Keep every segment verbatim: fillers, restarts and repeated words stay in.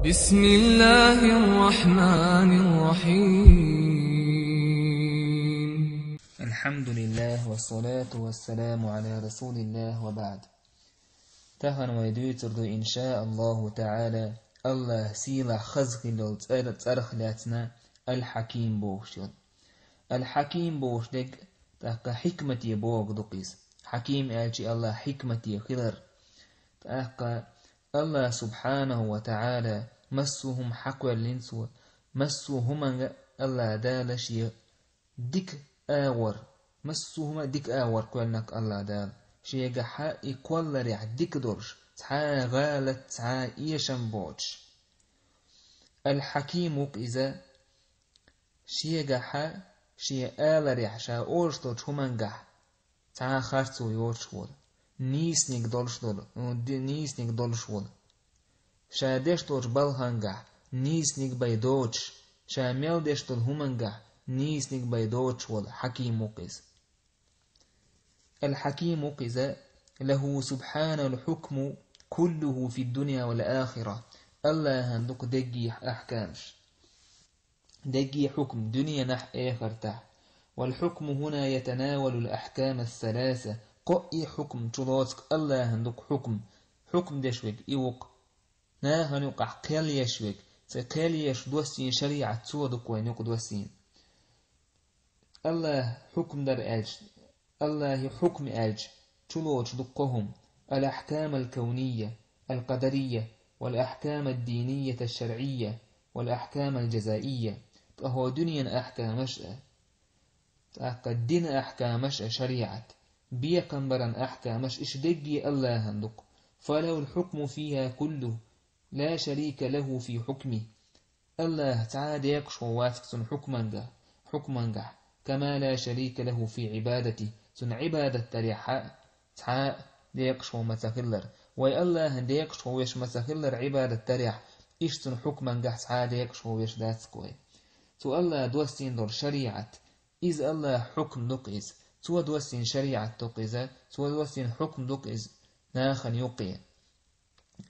بسم الله الرحمن الرحيم. الحمد لله والصلاة والسلام على رسول الله وبعد. Тахана вай дуьйцур ду, иншааллаху таӀала, АллахӀ сийлахь хаза хилла йолу цӀар-, цӀарах лаьцна Аль-Хьаким бохуш йолу. Аль-Хьаким бохуш дерг тӀаккха хьикмате бохург ду-кх иза. Хьаким аьлча АллахӀ хьикмате хилар. ТӀаккха АллахӀ субхьанаху ва таӀала массо а хӀума хьакхоьллина цо, массо а хӀуманга АллахӀ Дала шен дика агӀор, массо а хӀума дика агӀор кхоьллина-кх АллахӀ Дала. Шегахьа и кхолларехь дика долуш, цхьа а гӀалат, цхьа а эшам боцуш. Аль-Хьаким ву-кх иза, шегахьа, шен аларехь, ша олуш долчу хӀумангахь цхьа а харцо йоцуш волу, нийсаниг долуш долу, ди-, нийсаниг долуш волу. Ша деш долчу балхангахь нийсаниг бен доцуш, ша мел деш долу хӀумангахь нийсаниг бен доцуш волу хьаким ву-кх иза. Аль-Хьаким ву-кх иза, лаху субхьанал хьукму куллуху фид-дунья вал ахира. АллахӀан ду-кх дерриге ахькамаш. Дерриге хьукм дуьненахь, эхартахь. Вал хьукму хӀуна ятанавалул ахькама ас-саласа. Кхоъ а хьукм чулоцу-кх, АллахӀан ду-кх хьукм. Хьукм деш верг и ву-кх. Нахана юкъахь кхел еш верг. Цу кхел еш доссийна шариӀат цо ду-кх вайна юкъа доссийна. АллахӀа хьукм дар аьлча, АллахӀан хьукм аьлча, чулоцуш ду-кх кхо хӀума: аль-ахькам аль-кавнийя, аль-къадарийя, валь-ахькам ад-динийя аш-шарӀийя, валь-ахькам аль-жазаийя. Ткъа хӀокху дуьненан ахькамаш а, тӀаккха динан ахькамаш а, шариӀат, бекхам баран ахькамаш, иштта дерриге АллахӀан ду-кх. Фалахул хьукму фиха куллух, ла шарика лаху фи хьукмих. АллахӀ цхьа а декъашхо вац-кх цуьнан хьукманга-, хьукмангахь, кама ла шарика лаху фи Ӏибадатих, цуьнан Ӏибадат дарехь а цхьа а декъашхо ма ца хиллара. Вай АллахӀан декъашхо веш ма ца хиллара Ӏибадат дарехь, иштта цуьнан хьукмангахь цхьа а декъашхо веш дац-кх вай. Цу АллахӀа доссийна долу шариӀат, иза АллахӀан хьукм ду-кх иза. Цо доссийна шариӀат ду-кх иза, цо доссийна хьукм ду-кх иза нахана юккъе.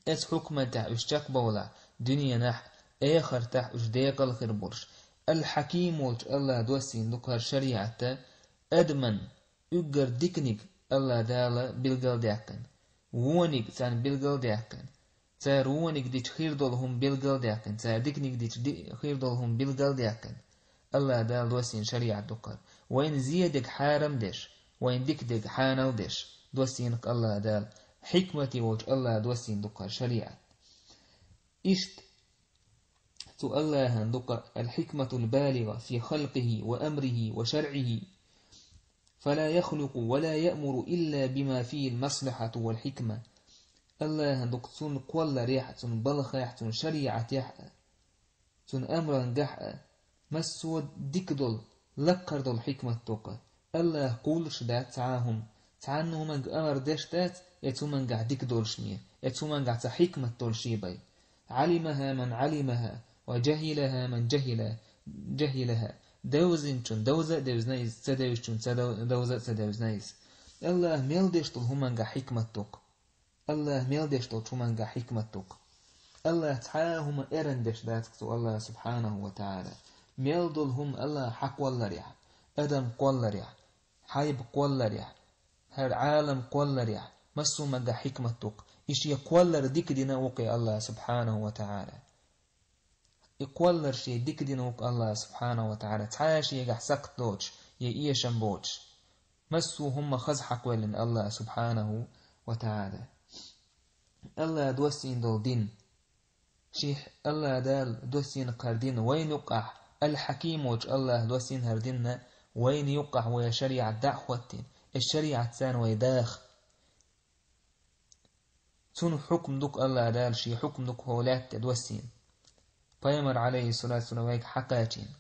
Эцу хьукман тӀехь уьш чекхбовлахь, дуьненахь а, эхартахь а уьш декъал хир болуш. Аль-Хьаким волчу АллахӀа доссийна ду-кх хӀара шариӀат, адаман уггар диканиг АллахӀ Дала билгалдаьккхина, вониг царна билгалдаьккхина, цара вониг дича хир долу хӀума билгалдаьккхина, цара диканиг дича ди-, хир долу хӀума билгалдаьккхина. АллахӀ Дала доссийна шариӀат ду-кх хӀара. Вайна зен дерг хьарам деш, вайна дика дерг хьанал деш, доссийна-кх АллахӀ Дала. Хьикмате волчу АллахӀа доссийна ду-кх хӀара шариӀат. Иштта цу АллахӀан ду-кх аль-хьикматул балигӀа фи халкъихи ва амрихи ва шарӀихи. Фала яхлукъу ва ла яъмуру илла бима фихил маслахьату валь хьикма. АллахӀан ду-кх цуьнан кхолларехь а, цуьнан балхахь а, цуьнан шариӀатехь а, цуьнан амрангахь а массо а дика долу, лакхара долу хьикмат ду-кх. АллахӀа кхуллуш дац цхьа а хӀума. Цхьанна хӀуманга амар деш дац, эцу хӀумангахь дика долуш ме, эцу хӀумангахь цхьа хьикмат долуш бен. Ӏалимаха ман Ӏалимаха, ва жахӀилаха ман жахӀила-, жахӀилаха. Девзинчун девза а девзина иза, ца девзачун ца дев-, девза а ца девзина иза. АллахӀа мел деш долу хӀумангахь хьикмат ду-кх. АллахӀа мел деш долчу хӀумангахь хьикмат ду-кх. АллахӀа цхьа а хӀума эрна деш дац-кх цу АллахӀа субхьанаху ва таӀала. Мел долу хӀума АллахӀа хьакхолларехь, адам кхолларехь, хьайба кхолларехь, хӀара Ӏалам кхолларехь, массо а хӀумангахь хьикмат ду-кх. И шен кхоллар дика дина а ву-кх АллахӀа субхьанаху ва таӀала. И кхоллар шен дика дина ву-кх АллахӀа субхьанаху ва таӀала, цхьа а шегахь сакхт доцуш, я эшам боцуш. Массо а хӀума хаза хьакхоьллина АллахӀа субхьанаху ва таӀала. АллахӀа доссийна долу дин. Шен АллахӀа Дала доссийна кхара дин вайна юккъахь, Аль-Хьаким волчу АллахӀа доссийна хӀара динна вайна юккъахь, вай шариӀат дӀа а хӀоттийна, и шариӀат царна вай даха. Цуьнан хьукм ду-кх АллахӀа Дала, шен хьукм ду-кх хӀокху лаьтта тӀе доссийна. Пайхамар, Ӏалайхиссалату вассалам, вайга хьакхачийна.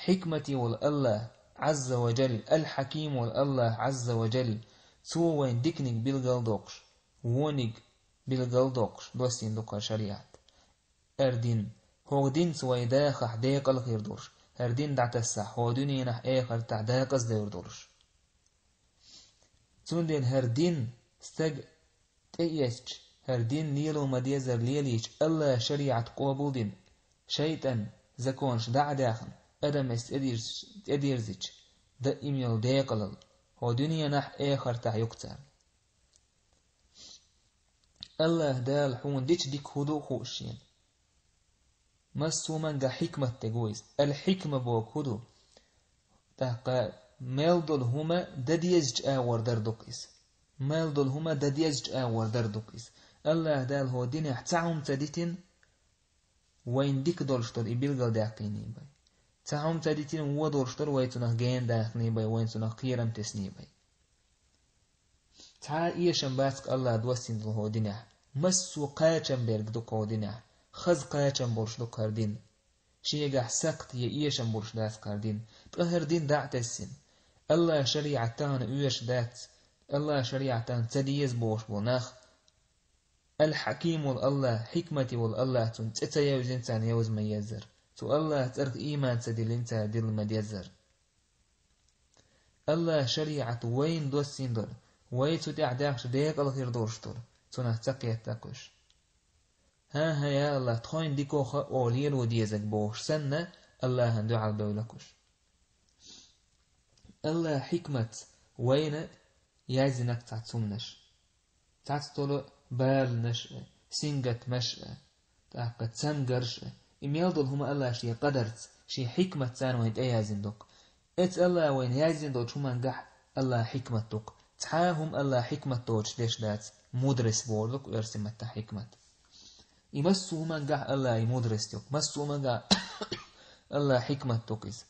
Хьикмате волу АллахӀ, Ӏазза ва Джалла, Аль-Хьаким волу АллахӀ, Ӏазза ва Джалла, цо вайна диканиг билгал доккхуш, вониг билгал доккхуш, доссийна ду-кх хӀара шариӀат. ХӀара дин. ХӀокху динца вай дахахь, декъал хир долуш, хӀара дин дӀатассахь, хӀокху дуьненахь, эхартахь декъаза девр долуш. Цундела хӀара дин стаг тӀеэцча, ХӀара дин лело ма-деззара лелийча, АллахӀа шариӀат къобалдина, шайтӀан законаш дӀа а даьхна, адамас тӀедирз-, тӀедирзича, даим йолу декъалалла, хӀокху дуьненахь а, эхартахь а ю-кх царна. АллахӀа Дала хьуна дича дика хӀун ду хууш шена. Массо а хӀумангахь хьикмат дерг ву иза. Ал-хьикма бохург хӀун ду? ТӀаккха мел долу хӀума дан дезачу агӀор дар ду-кх иза. Мел долу хӀума дан дезачу агӀор дар ду-кх иза. АллахӀа Дала хӀокху динехь цхьа хӀума ца дитина, вайна дика долуш долу и билгалдаьккхиний бен. Цхьа хӀума ца дитина, вон долуш долу вай цунах гена дахний бен, вайна цунах кхерам тесний бен. Цхьа а эшам бац-кх АллахӀа доссийна долу хӀокху динехь. Массо а кхачам берг ду-кх хӀокху динехь. Хаза кхачам болуш ду-кх хӀара дин. Шегахь сакхт я эшам болуш дац-кх хӀара дин. Ткъа хӀара дин дӀа а тесна, АллахӀа шариӀат тахана оьшуш дац, АллахӀа шариӀат тахана ца деза бохуш болу нах, Ал-Хьаким волу АллахӀ, хьикмате волу АллахӀ цунна цӀе ца евзина царна евза ма-еззара. Цу АллахӀа цӀарах ийман ца диллина цара дилла ма-деззара. АллахӀа шариӀат вайна доссийна долу, вай цу тӀехь даьхча декъала хир долуш долу, цунах ца кхетта-кх уьш. ХӀан-хӀа, я АллахӀ, тхойна дикоха олу лело дезарг бохуш санна, АллахӀана дуьхьал бевлла-кх уьш. АллахӀа хьикматца вайна яздина-кх цхьацца хӀуманаш. Цхьацца долу баланаш а, сингаттамаш а, тӀаккха цамгарш а, и мел долу хӀума АллахӀа шен къадарца, шен хьикматца вайна тӀеяздина ду-кх. Эцу АллахӀа вайна яздина долчу хӀумангахь АллахӀа хьикмат ду-кх. Цхьа а хӀума АллахӀа хикмат доцуш деш дац, мудрость бохург ду-кх оьрсийн маттахь хьикмат. И массо а хӀумангахь АллахӀа и мудрость ю-кх, массо а хӀумангахь АллахӀа хьикмат ду-кх иза.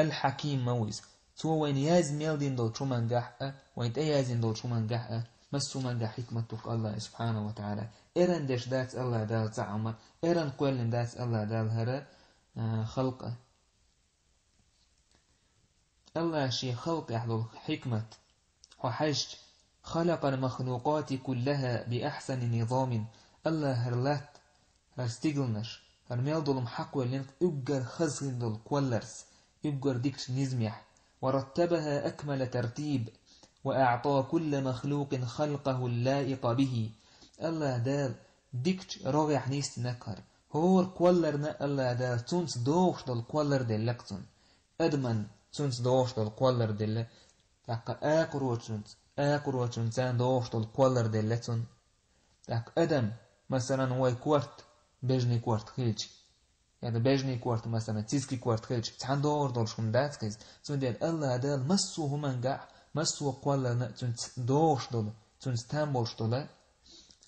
Ал-Хьаким ма ву иза. Цо вайна яздина мел дина долчу хӀумангахь а, вайна тӀеяздина долчу хӀумангахь а, массо а хӀумангахь хьикмат ду-кх АллахӀа, субхьанаху ва тагӀала. Эрна деш дац АллахӀа Дала цхьа а хӀума, эрна кхоьллина дац АллахӀа Дала хӀара, а, халкъ а. АллахӀа шен халкъехь долу хьикмат хьо хьаьжча, خلق المخلوقات كلها بأحسن نظام. АллахӀа хӀара латта, хӀара стигланаш, хӀара мел долу хӀума хьакхоьллина уггар хаза хин долу кхолларца, уггар дикачу низамехь. ورتبها أكمل ترتيب، وأعطى كل مخلوق خلقه اللائق به. АллахӀа Дала дикачу рогӀехь нисдина-кх хӀара. ХӀора кхолларна АллахӀа Дала цунца догӀуш долу кхоллар делла-кх цунна. Адамна цунца догӀуш долу кхоллар делла, тӀаккха акхарочунца, акхарочунна царна догӀуш долу кхоллар делла цунна. ТӀаккха адам, масалан, вай корта, бежанийн корта хилча, я бежанийн корта, масалан, цизкийн корта хилча, цхьаьна догӀур долуш хӀума дац-кх иза. Цундела АллахӀа Дала массо а хӀумангахь, массо а кхолларна цунца догӀуш долу, цунца там болуш долу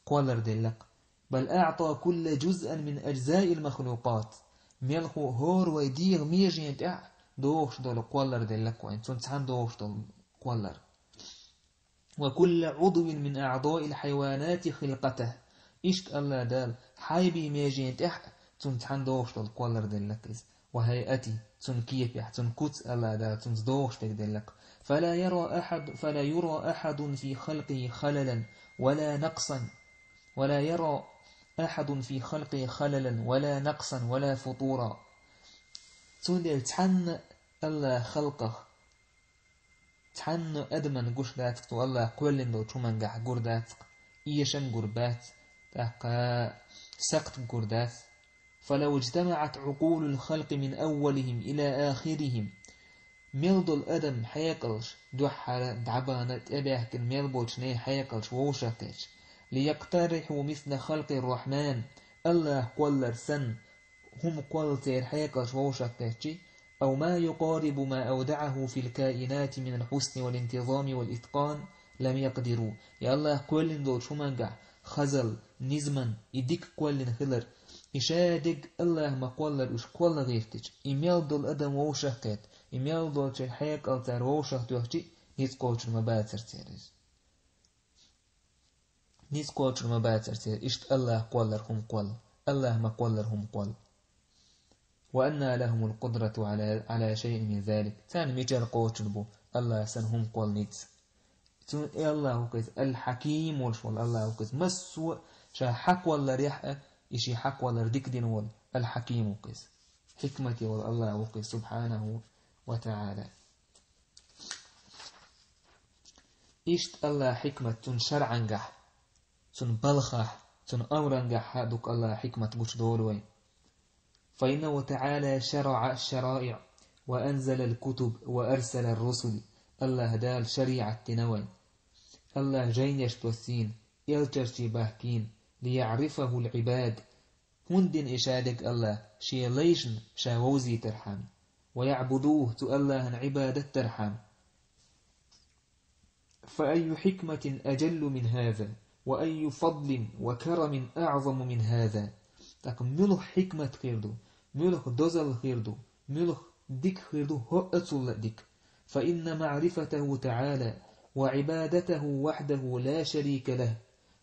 кхоллар делла-кх. بل أعطى كل جزء من أجزاء المخلوقات. Мелхо хӀора вай дегӀан меженна тӀехь догӀуш долу кхоллар делла-кх вайна, цунна цхьаьна догӀуш долу кхоллар. وكل عضو من أعضاء الحيوانات خلقته. Иштта АллахӀа Дала хьайбийн меженна тӀехь цунна цхьаьна догӀуш долу кхоллар делла-кх иза. وهيئته, цуьнан кепехь, цуьнан куц АллахӀа Дала цунца догӀуш дерг делла-кх. فلا يرى أحد، فلا يرى أحد في خلقه خللا ولا نقصا، ولا يرى أحد في خلقه خللا ولا نقصا ولا فتورا. Цундела цхьанна АллахӀа халкъах, цхьанна адамна гуш дац-кх цо АллахӀа кхоьллина долчу хӀумангахь, гур дац-кх, эшам гур бац, тӀаккха сакхт гур дац. فلو اجتمعت عقول الخلق من أولهم إلى آخرهم. Мел долу адам хьекъалш, дуьххьара, дӀабахана, тӀебаьхкина мел болчу нехан хьекъалш вовшахкхетча, ليقترحوا مثل خلق الرحمن, АллахӀа кхоллар санна, хӀума кхолла церан хьекъалш вовшахкхетча, أو ما يقارب ما أودعه في الكائنات من الحسن والانتظام والإتقان لم يقدروا. Я АллахӀа кхоьллина долчу хӀумангахь хазалла, низаман, и дика кхоьллина хилар, и шадерг АллахӀа ма-кхоллара уьш кхолла гӀиртича, и мел долу адам вовшахкхетта, и мел долчеран хьекъал цара вовшахтоьхча, ницкъ кхочур ма бацара церан иза. Ницкъ кхочур ма бацара церан, иштта АллахӀа кхоллар хӀума кхолла, АллахӀа ма-кхоллара хӀума кхолла. وأنى لهم القدرة على، على شيء من ذلك. Царна мичара кхочур бу АллахӀа санна хӀума кхолла ницкъ? Цундела АллахӀ ву-кх иза, Ал-Хьаким волуш волу АллахӀ ву-кх иза. Массо а ша хьакхолларехь а, и шен хьакхоллар дика дина волу Ал-Хьаким ву-кх иза. Хьикмате волу АллахӀ ву-кх иза, субхьанаху ва тагӀала. Иштта АллахӀа хьикмат цуьнан шарӀангахь, цун балхахь, цун амрангахь хьа дукха Аллаха хьикмат гучудолу вай. فإنه تعالى شرع الشرائع وأنزل الكتب وأرسل الرسل. Аллаха Дала шариӀат дина вай. Аллаха жайнеш доссийна, элчарчий бахкийна, ليعرفه العباد. ХӀунда дина и шадерг Аллаха, шен лайшна ша вовзийтархьама, ويعبدوه, цу Аллахана Ӏибадат дархьама. فأي حكمة أجل من هذا؟ وأي فضل وكرم أعظم من هذا؟ ТӀаккха муьлха хьикмат хир ду, муьлха дозалла хир ду, муьлха дика хир ду, хӀоъ а цул а дика. فإن معرفته تعالى وعبادته وحده لا شريك له،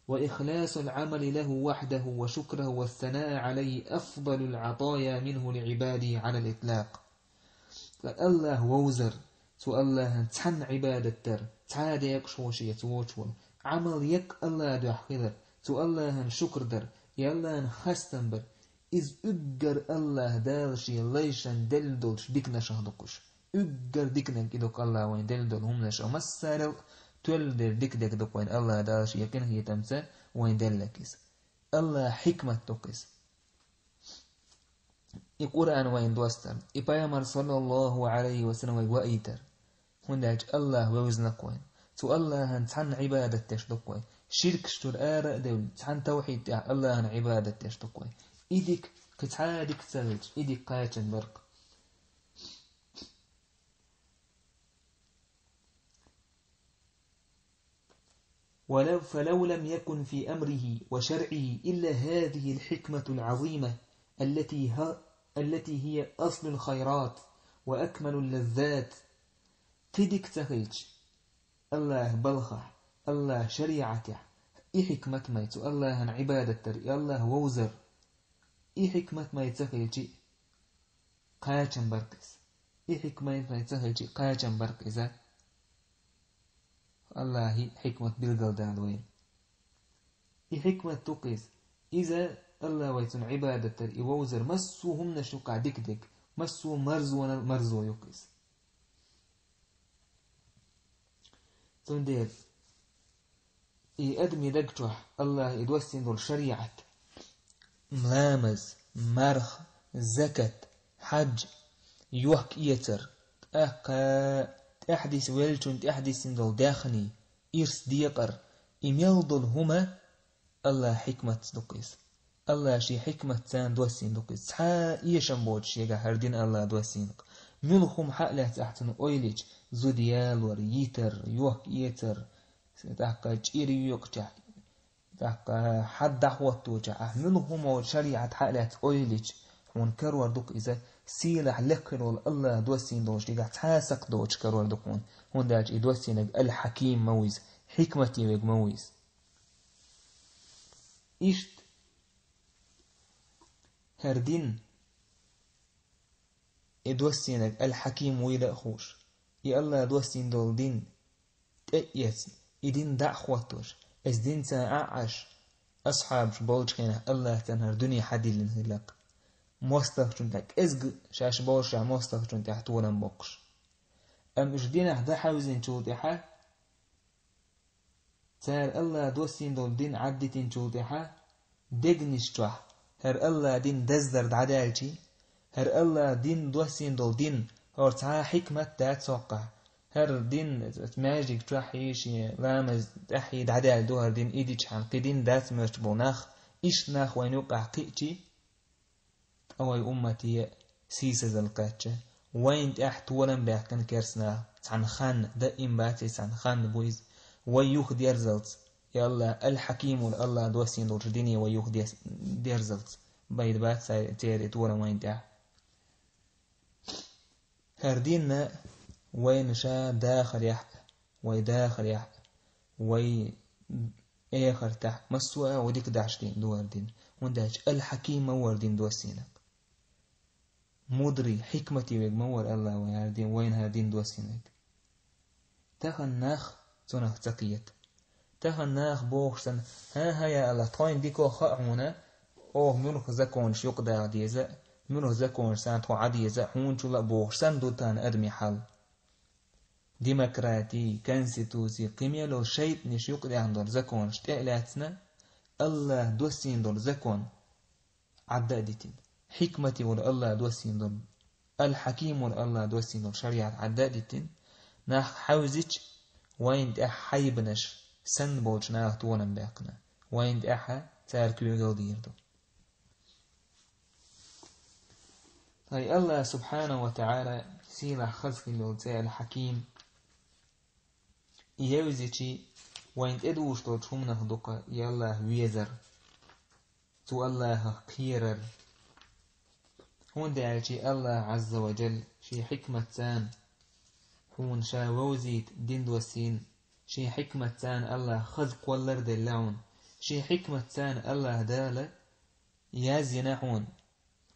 وإخلاص العمل له وحده وشكره والثناء عليه أفضل العطايا منه لعباده على الإطلاق. Аллаха вовзар, цу Аллахана цхьанна Ӏибадат дар, цхьа а декъашхо шеца воцуш волу, Ӏамал яккха Аллаха дуьхьа хилар, цу Аллахана шукр дар, и Аллахана хастам бар, иза уггар Аллаха Дала шен лайшна делла долчу диканашах ду-кх уьш. Уггар диканиг и ду-кх Аллаха вайн делла долу хӀуманашах массарел а тоьлла дерг дика дерг ду-кх вайн Аллаха Дала шен къинхетамца вайн делларг иза. Аллаха хьикмат ду-кх иза. И Къуръан вайна достар, и Пайхамар, саллаллаху Ӏалайхи ва саллам, вайга ваийтар. ХӀунда аьлча Аллаха вевзина-кх вайна. Цу Аллахана цхьанна Ӏибадат деш ду-кх вай. Ширкаш чуьра ара а девлла, цхьана тавхьид тӀехь Аллахана Ӏибадат деш ду-кх вай. И дика, кхин цхьа а дика ца хилча, и дика кхачам бар-кх. ولو، فلو لم يكن في أمره وشرعه إلا هذه الحكمة العظيمة التي ه-، التي هي أصل الخيرات وأكمل اللذات. Кхин дика ца хилча, Аллаха балхахь, Аллаха шариӀатехь, и хьикмат май, цу Аллахана Ӏибадат дар, и Аллаха вовзар, и хьикмат май ца хилча, кхачам бар-кх иза. И хьикмат май ца хилча, кхачам бар-кх иза. Аллахьан хьикмат билгалдала вайна. И хьикмат ду-кх иза. Иза Аллаха вай цунна Ӏибадат дар, и вовзар, массо а хӀуманаш юкъахь дика дерг, массо а марзонал марзо ю-кх иза. Цундела и адамийн даг чохь Аллаха и доссийна долу шариӀат, ламаз, марха, закат, хьаьж, йохк-эцар, тӀаккха тӀаьхьадисса веллачунна тӀаьхьадиссина долу даьхний, ирс, декъар, и мел долу хӀума Аллаха хьикматца ду-кх иза. Аллаха шен хьикматца доссийна ду-кх иза. Цхьа а эшам боцуш шегахь хӀара дин Аллаха доссийна-кх. Муьлха хӀума хьа а лаьцна ахь цунна ойла йича, зуда ялор, йитар, йохк-эцар, тӀаккха чӀир йоькъучехь, тӀаккха хьад дӀахӀотточехь, ахь муьлха хӀума шариӀат хьа а лаьцна ойла йича, хьуна карор ду-кх иза, сийлахь лекха хир волу Аллаха доссийна долчу дигахь цхьа а сакхт доцуш карор ду-кх хьуна, хӀунда аьлча и доссийнарг Ал-Хьаким ма ву иза, хьикмате верг ма ву иза. Иштта хӀара дин, и доссийнарг Ал-Хьаким вуйла а хууш, и Аллаха доссийна долу дин тӀе а эцна, и дин дӀа а хӀоттош, эс динца а Ӏаш, асхьабаш болчу хенахь Аллаха царна хӀара дуьне хьадиллина хилла-кх. МостагӀчунна тӀехь кӀезиг шаьш болушехь мостагӀчунна тӀехь толам боккхуш. Амма уьш динехь дӀахьаьвзинчул тӀаьхьа, цара Аллаха доссийна долу дин Ӏаддитинчул тӀаьхьа, дегнаш чохь хӀара Аллаха дин даздар дӀадаьлчи, хӀара Аллаха дин доссийна долу дин, хӀора цхьа а хьикмат дац хӀокхахь, хӀара дин маьждиг чохь а, шен ламаз тӀехь а дӀадаьлла ду хӀара дин, и дичахьана кхин дин дац моьттуш болу нах, иштта нах вайна юкъахь кхиъчи, ткъа вай уммате сийсазалла кхаьчча, вайна тӀехь толам баьккхина керстанаха, цхьана ханна, даим бац иза, цхьана ханна бу иза, вай юха дерзалц, я Аллах, Ал-Хьаким волу Аллах доссийна долчу дине вай юха дес-, дерзалц, байда бац цай-, церан толам вайна тӀехь. ХӀара дин вайна ша дахарехь а, вай дахарехь а, вай эхартахь а, массо а вай дика дахьаш дин ду хӀара дин. ХӀунда аьлча Ал-Хьаким ма вара дин доссийнарг. Мудрый, хьикмате верг ма вара Аллах вай хӀара дин, вайна хӀара дин доссийнарг. Тахана нах цунах ца кхета. Тахана нах бохуш санна: «ХӀан-хӀа, я Аллах, тхойна дикох хаьа хьуна, оха муьлха законаш юкъадаха деза а, муьлха законаш санна тхо Ӏа деза а», хьуна чул а бохуш санна ду тахана адамийн хьал. Демократи, конституци, кхин мел йолу шайтӀанаш юкъадаьхна долу законаш тӀе а лаьцна, АллахӀа доссийна долу закон Ӏадда а дитина. Хьикмате волу АллахӀа доссийна долу, Ал-Хьаким волу АллахӀа доссийна долу шариӀат Ӏадда а дитина, нах хьаьвзича, вайна тӀехь хьайбанаш санна болчу наха толам баьккхина, вайна тӀехь цара куьйгалла дийр ду. Ткъа и АллахӀ субхьанаху ва таӀала сийлахь хаза хилла йолу цӀе Ал-Хьаким, и евзичи, вайна тӀедугӀуш долчу хӀуманах дукха и АллахӀ везар, цу АллахӀах кхерар. ХӀунда аьлча и АллахӀ Ӏазза ва Джалла шен хьикматца хьуна ша вовзийта дин доссийна, шен хьикматца АллахӀ хаза кхоллар а делла хьуна, шен хьикматца АллахӀ Дала яз йина хьуна,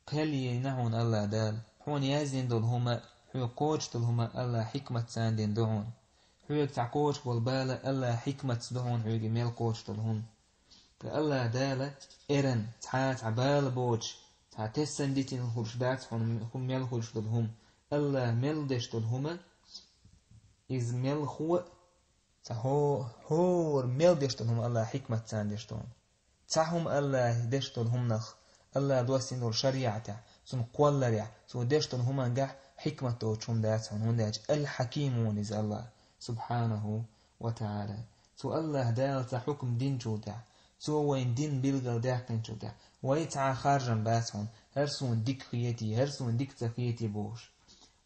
кхел йина хьуна АллахӀ Дала. Хьуна яздина долу хӀума, хьоьга кхочуш долу хӀума АллахӀ хьикматца дина ду хьуна. Хьоьга цхьа кхочуш болу бала АллахӀ хьикматца ду хьуна, хьоьга мел кхочуш долу хӀума. Ткъа АллахӀ Дала эрна цхьа а цхьа бала боцуш, цхьа тесна дитина хуьлуш дац хьуна хӀума мел хуьлуш долу хӀума. АллахӀа мел деш долу хӀума, иза мелхо а, цхьа хӀо-, хӀора мел деш долу хӀума АллахӀа хьикматца деш ду хьуна. Цхьа хӀума АллахӀа деш долу хӀуманах, АллахӀа доссийна долу шариӀатехь, цунна кхолларехь, цо деш долу хӀумангахь хьикмат доцуш хӀума дац хьуна, хӀунда аьлча Ал-Хьаким ву иза АллахӀ, субхьанаху ва таӀала. Цу АллахӀ Дала цхьа хьукм динчул тӀаьхьа, цо вайна дин билгал даьккхинчул тӀаьхьа, вай цхьа а харжам бац хьуна, хӀара суна дика хетий, хӀара суна дика ца хетий бохуш.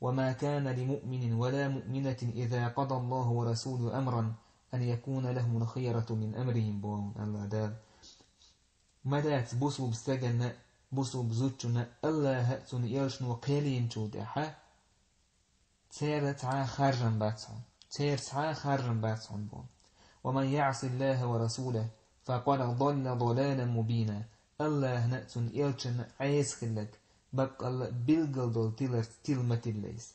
وما كان لمؤمن ولا مؤمنة إذا قضى الله ورسوله أمرا أن يكون لهم الخيرة من أمرهم, боху АллахӀ Дала. Ма дац бусулба стаганна, бусулба зудчунна АллахӀа а, цуьнан элчано кхел йинчул тӀаьхьа, церан цхьа а харжам бац хьуна, церан цхьа а харжам бац хьуна, боху. ومن يعص الله ورسوله فقد ضل ضلالا مبينا. АллахӀна а, цуьнан элчанна а Ӏеса хилларг, баккъалла а билггал долу тиларца тила ма тилла иза.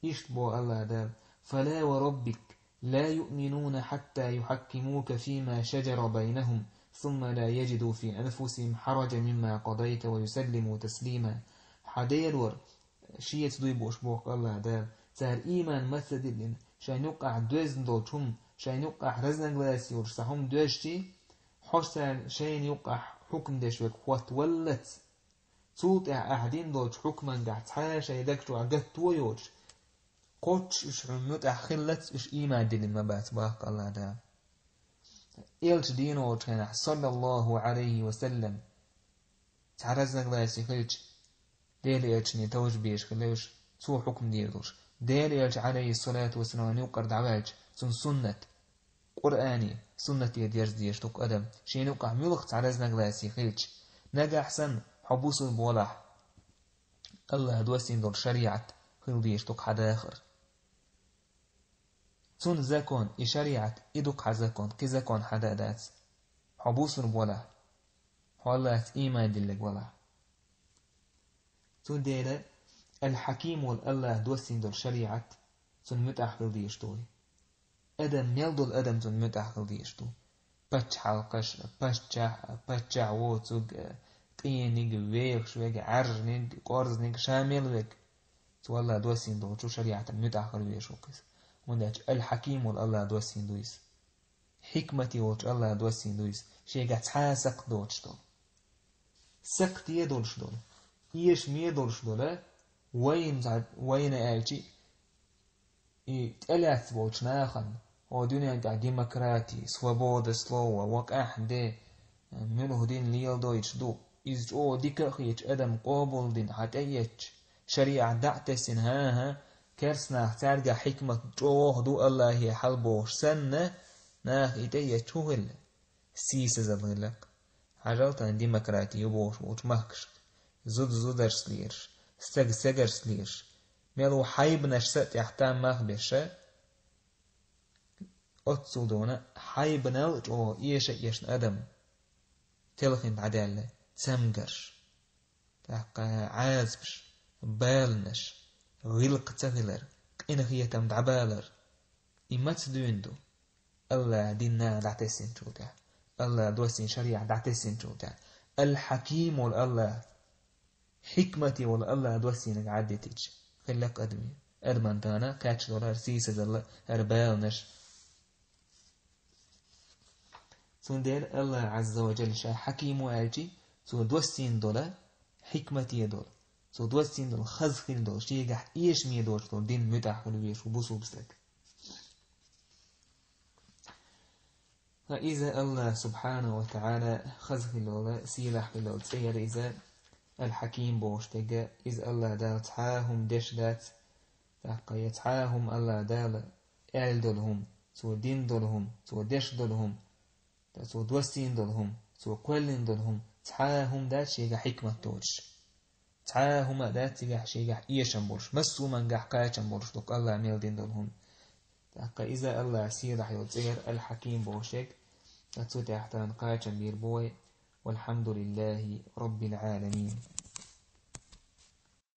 Иштта боху АллахӀ Дала: فلا وربك لا يؤمنون حتى يحكموك فيما شجر بينهم ثم لا يجدوا في أنفسهم حرجا مما قضيت ويسلموا تسليما. Хьан Делора шеца дуй бохуш, боху АллахӀ Дала, цара ийман ма ца диллина, шайна юккъахь доьзна долчу хӀума, шайна юккъахь разногласи йолуш цхьа хӀума доьжчий, хьо царна шайна юккъахь хьукм деш верг хӀоттаваллалц. Цул тӀаьхьа ахьа дина долчу хьукмангахь цхьа а шайн даг чохь гатто а йоцуш, кхоччуш уьш хьуна муьтӀахь хиллалц, уьш ийман диллина ма бац, боху АллахӀ Дала. Элча дийна волчу хенахь, саллаллаху Ӏалайхи ва саллам, цхьа разногласи хилча, Делан элчане товжа безаш хилла уьш, цо хьукм дийр долуш. Делан элча, Ӏалайхиссалату вассалам, юккъара дӀаваьлча, цуьнан суннат, Къуръане, суннате дерза дезаш ду-кх адам, шена юккъахь муьлхха цхьа разногласи хилча. Нагахь санна хьо бусулба валахь, АллахӀа доссийна долу шариӀат хила дезаш ду-кх хьан дахар. Цуьнан закон, и шариӀат, и ду-кх хьан закон, кхин закон хьан дан а дац. Хьо бусулба валахь, хьо АллахӀаца ийман дилларг валахь. Цундела Ал-Хьаким волу АллахӀа доссийна долу шариӀат, цунна муьтӀахь хила дезаш ду вай. Адам мел долу адам цунна муьтӀахь хила дезаш ду. Пачхьалкхаш, паччахь, паччахь воцург, къениг, вехаш верг, Ӏаьржаниг, кӀорзниг, ша мел верг, цу АллахӀа доссийна долчу шариӀатана муьтӀахь хила везаш ву-кх иза. ХӀунда аьлча Ал-Хьаким волу АллахӀа доссийна ду иза. Хьикмате волчу АллахӀа доссийна ду иза, шегахь цхьа а сакхт доцуш долу. Сакхте долуш долу, эшаме долуш долу, вайна, вайна аьлча, и тӀелаьцна болчу нахана, хӀо дуьнен тӀехь демократи, свобода слова, вакъахь де, муьлха дин леладойтуш ду, иза чӀогӀа дика а хеташ, адам къобалдина, хьан тӀеэцча, шариӀат дӀа а тесина, хӀан-хӀа, керстанах цаьргахь хьикмат чӀогӀа ду АллахӀе хьалабохуш санна, наха и тӀеэцча хӀун хилла? Сийсазалла хилла-кх. Хьажал тхан демократи ю бохуш болчу махкашка. Зуда зударшца лелаш, стаг стагаршца лелаш. Мел ву хьайбанашца а тӀехь там мах беш, оццул дуьйна хьайбанал а чӀогӀа эша а эшна адам. Телхина дӀадаьлла цамгарш, тӀаккха Ӏазапаш, баланаш, гӀиллакх ца хилар, къинхетам дӀабалар. И маца дуьйна ду? АллахӀа дин наха дӀатесинчул тӀаьхьа, АллахӀа доссийна шариӀат дӀатесинчул тӀаьхьа, Ал-Хьаким волу АллахӀ, хьикмате волу АллахӀа доссийнарг Ӏаддитича, хилла-кх адаме, адаман тахана кхаьчна долу хӀара сийсазалла, хӀара баланаш. Цундела Аллах Ӏазза ва Джалла ша хьаким ву аьлча, цо доссийна долу хьикмате долу, цо доссийна долу хаза хилла долу, шегахь эшаме доцуш долу дин муьтӀахь хуьлу везаш ву бусулба стаг. Ткъа иза Аллах субхьанаху ва таӀала хаза хилла волу, сийлахь хилла волу цӀе яра иза, Аль-Хьаким бохуш дерг, иза Аллах Дала цхьа а хӀума деш дац, тӀаккха я цхьа а хӀума Аллах Дала аьлла долу хӀума, цо дина долу хӀума, цо деш долу хӀума, ткъа цо доссийна долу хӀума, цо кхоьллина долу хӀума, цхьа а хӀума дац шегахь хьикмат доцуш. Цхьа а хӀума а дац цигахь шегахь эшам болуш, массо а хӀумангахь кхачам болуш дукха Аллах мел дина долу хӀума. ТӀаккха иза Аллах сийлахь йолу цӀе яра Аль-Хьаким бохуш ерг, ткъа цу тӀехь тахана кхачам бийр бу вай. Валхьамдулиллахи Раббил Ӏаламин.